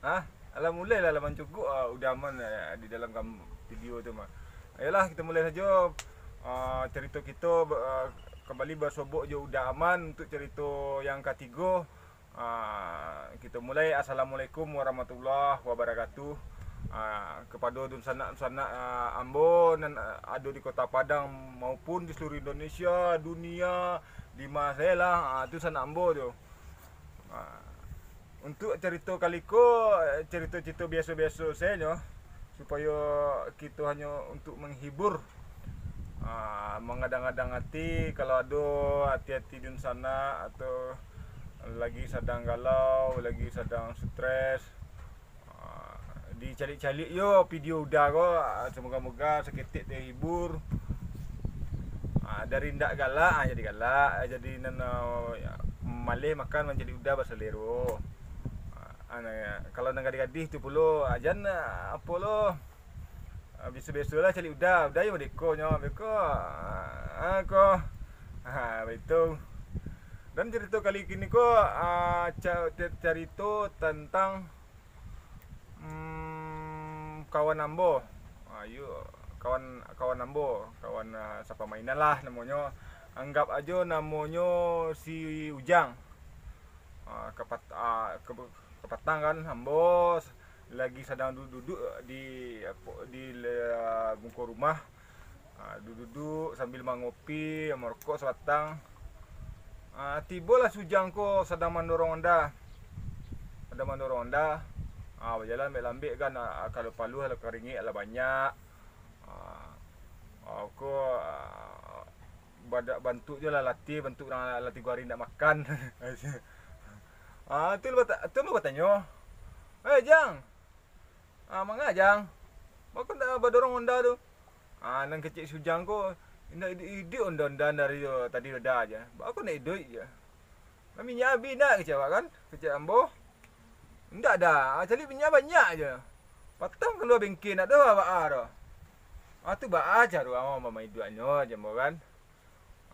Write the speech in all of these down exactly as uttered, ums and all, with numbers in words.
Ah, alah mulai lah, lah mancuguk, ah, Uda Aman, eh, di dalam kam-, video tu mah. Ayolah, kita mulai sajo, ah, carito kito, ba-, ah, kambali basobok jo Uda Aman untuk carito yang katigo. Ah, kito mulai. Assalamualaikum warahmatullahi wabarakatuh. Ah, kapado dunsanak-dunsanak, ah, ambo nan, ah, ado di Kota Padang maupun di seluruh Indonesia, dunia, di ma sajo lah, ah, tu sanak ambo tu. Ah, Untuk carito kali ko, carito-carito biaso-biaso sajo, supayo kito hanyo untuk manghibur, ah, mangadang-adang ati. Kalau ado ati-ati dunsanak atau lagi sadang galau, lagi sadang stres, ah, dicaliak-caliak yo video Uda ko, ah, samoga-moga saketek tahibur. Ah, dari ndak galak, ah, jadi galak, ah, jadi nan, ah, ya, maleh makan mancaliak Uda basalero. Ah, ana-, kalau nan gadih-gadih tu pulo, ah, jan, ah, apo lo, ah, biaso-biaso lah caliak Uda, Uda yo badeko nyo, beko, ah, ko, ah, baitu. Dan carito kali kini ko, ah, ca-, ca-, carito tantang Hmm, kawan ambo. Ah, iyo, kawan, kawan ambo, kawan, ah, sapamainan lah namonyo. Anggap ajo namonyo si Ujang. Ah, kapat-, ah, ke-, kapatang kan, ambo s-, lagi sadang du-, duduk di, apo, di le-, muko rumah. Ah, duduk-duduk sambil mangopi, marokok sabatang. Ah, tibolah si Ujang ko sadang mandorong onda. Sadang mandorong onda. Ah, bajalan lambek-lambek kan, ah, kalau paluah lah karingek lah banyak. Ah, ah, ko, ah, badak bantuak jo lah latih, bantuak urang lah tigo hari ndak makan. Ah, tu lah bata-, tu lah batanyo, "Eh, Jang, ah, manga, Jang? Baa kok ndak badorong onda tu?" Ah, nan kecek si Ujang ko, "Indak iduik-iduik onda-onda dari tadi bada aja. Baa kok ndak iduik je? Lah minyak abih ndak?" kecek awak kan, kecek ambo. "Indak da, ah, caliak minyak banyak je. Patang kalua bengke ndak ado baa doh." Ah, tu baa caro ambo maiduaknyo, jar ambo kan.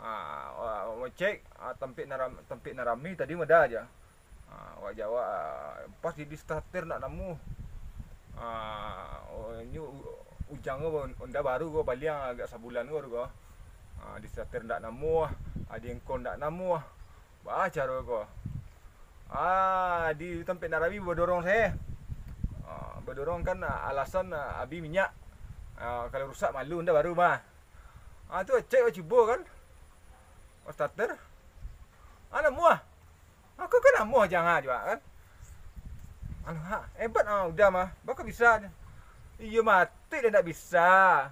Ah, wa-, wa-, cek, ah, tampek nan ram-, tampek nan rami tadi mada aja. Ah, wak jawab, ah, pas di, di starter ndak namuah. Ah, oh, nyo u-, Ujang ko, onda baru ko, baliang agak sabulan ko tu ko. Ah, di starter ndak namuah, ah, di engkol ndak namuah. Baa caro ko? Ah, di tampek nan rami badorong se. Ah, badorong kan, ah, alasan, ah, abih minyak. Ah, kalau rusak malu onda baru mah. Ah, tu cek, cubo kan. Starter. Ah, namuah. Aku kan namuah Jang ha, cubo kan. Alah, hebat ah, Uda mah. Baa kok bisa. Iyo mati den ndak bisa.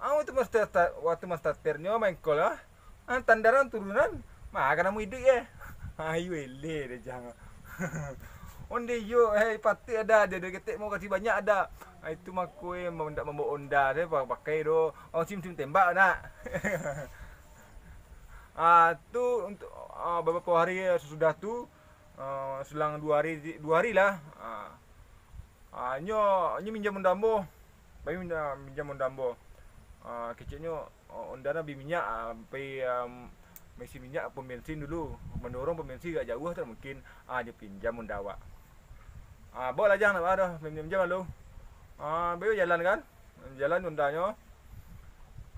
Ah, waktu mas starter, waktu mas starternyo main kol ah. Ah, tandaran turunan. Mah, kan namuah iduik eh. Ayo eleh deh Jang. Onde iyo, eh, patuik ada, ada, ada ketek mau kasih banyak ada. Ah, itu mako eh, mau ndak mambawa onda deh, pa-, pakai doh. Oh, sim, sim tembak nak. Ah, tu untuk, ah, beberapa hari, eh, sesudah tu, ah, selang dua hari, dua hari lah. Ah, ah, nyo, nyo minjam onda ambo. Pai minjam, minjam onda ambo. Ah, keceknyo, oh, onda nan bi minyak, ah, pai, ah, maisi minyak pom bensin dulu. Mandorong pom bensin agak jauah tu mungkin. Ah, nyo pinjam onda awak. Ah, bawa lah Jang, ndak baa doh, minjam-minjam lalu. Ah, bayo jalan kan. Jalan ondanyo.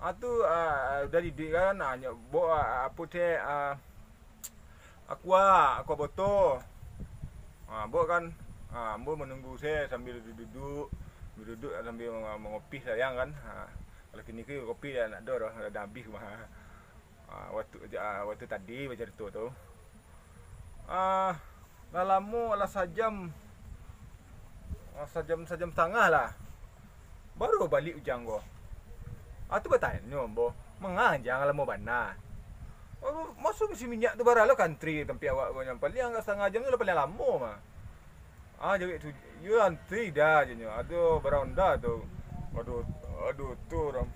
Ah, tu, ah, udah didik kan, ah, nyo bawa, ah, apo cek, ah, Aqua, Aqua botol. Ah, bawa kan. Ah, ambo menunggu se sambil duduk-duduk, duduk sambil manga-, mangopi sayang kan. Ah, kalau kini ko kopi dah ndak ado doh, dah habis mah. Ah, waktu, ah, waktu tadi bacarito tu. Ah, lah lamo, lah sajam. Ah, sajam, sajam satangah lah. Baru baliak Ujang ko. Ah, tu batanyo ambo, "Manga Jang lamo bana? Oh, maso maisi minyak tu bara lo ka antri tampek awak ko, nyo paliang agak satangah jam tu lah paliang lamo mah." Ah, jawek tu, "Iyo antri dah," jar nyo. "Ado bara onda tu." Aduh, aduh tu urang.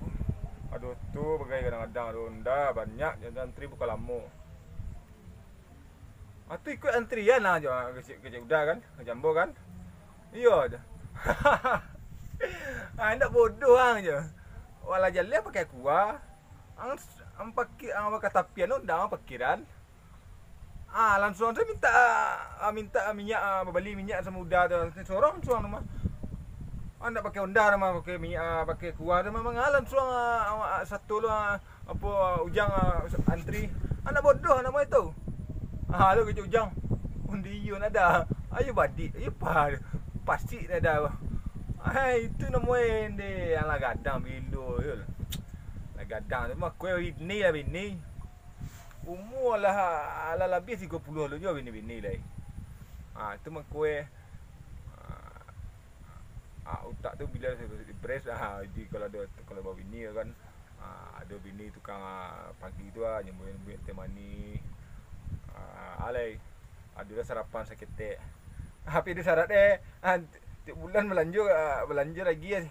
Aduh tu bagai kadang-kadang ado onda banyak, jar nyo, antri bukan lamo. Ah, tu ikuik antrian lah jo, kecek, kecek Uda kan, kecek ambo kan. Iyo je. Ah, ndak bodoh ang je. Walah jaleh pakai Aqua. Ang, ang pakai, ang pakai tapian tu, ndak ang pakiran. Ah, langsuang tu minta, ah, minta minyak, ah, babali minyak samo Uda tu. Sorong langsuang tu mah. Ah, ndak pakai Honda tu mah, pakai minyak, ah, pakai kuah tu mah, manga langsuang, ah, awak, ah, satu lu, ah, apo, ah, Ujang, ah, antri. Anak bodoh namo itu. Ah, lu kecek Ujang. Undi iyo ndak ado. Ayo badik, ayo pa-, pasik ndak ado. Ai, itu namo e nde, alah gadang bilo yo. Lah gadang tu mah kue bini lah bini. Umua lah, lah labiah tigo puluah lo juo bini-bini lai. Ha, tu mangko eh, ha, ha, utak tu bila dipres, ha, di kalau ado, kalau babini kan, ha, ado bini tukang, ha, pagi tu ah, nyambuik-nyambuik teh manih. Ha, alai, ado lah sarapan saketek. Tapi ado syarat eh, ha, tiap bulan balanjo, ha, balanjo lagi eh.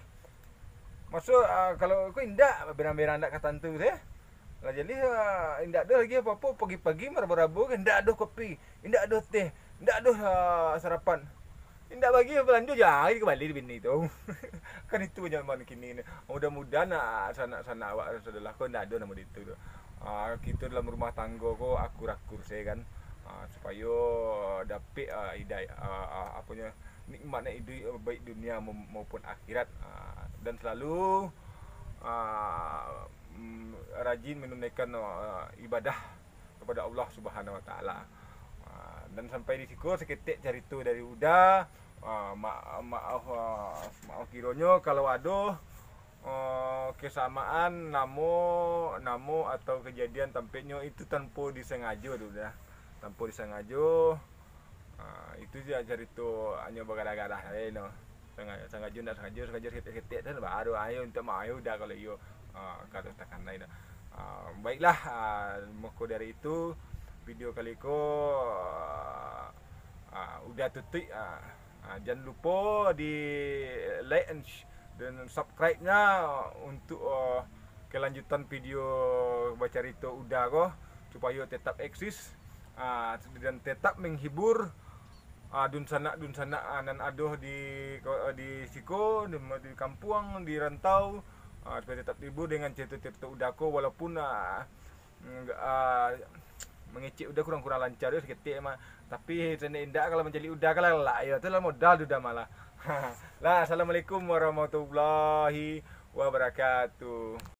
Maksud, ah, kalau ko indak, berang-berang indak ka tantu tu, eh. Lah jadi, ah, indak ado lagi apo-apo, pagi-pagi marabo-rabo kan, indak ado kopi, indak ado teh, indak ado, ah, sarapan. Indak bagi balanjo, jari kabali di bini tu. Kan itu zaman kini ni. Mudah-mudahan, ah, sanak-sanak awak dan saudara ko indak ado namo ditu tu. Ah, kito dalam rumah tanggo ko akur-akur se kan. Ah, supayo dapek, ah, hidayah, ah, ah, aponyo, nikmat nan iduik, baik dunia mau-, maupun akhirat, ah, dan selalu, ah, mm, rajin menunaikan, ah, ibadah kepada Allah Subhanahu Wa Taala. Ah, dan sampai di siko saketek carito dari Uda. Ah, ma-, maaf, ah, maaf kironyo kalau ado, ah, kesamaan namo, namo atau kejadian tampeknyo itu tanpo disangajo tu dah. Tanpo disangajo. Ah, itu se carito hanyo bagadah-gadah sajo no. Sanga-, sangajo ndak sangajo, sangajo saketek-saketek tu baru ayo mintak maaf, ayo Uda kalau iyo, ah, kalau takanai dah. Ah, baiklah, ah, mako dari itu video kali ko, ah, Uda tutuik, ah, ah, jan lupo di like and sh-, dan subscribe-nya untuk, ah, kelanjutan video bacarito Uda ko, supayo tetap eksis, ah, dan tetap menghibur, ah, dunsanak-dunsanak, ah, nan ado di, ko-, di siko, di, di kampuang, di rantau, ah, supayo tetap terhibur dengan carito-carito Uda ko, walaupun, ah, mm, ah, mangecek Uda kurang-kurang lancar yo saketek mah. Tapi, sanak indak kalau mancaliak Uda kan lah, lah, yo, tu lah modal Uda malah. Lah, assalamualaikum warahmatullahi wabarakatuh.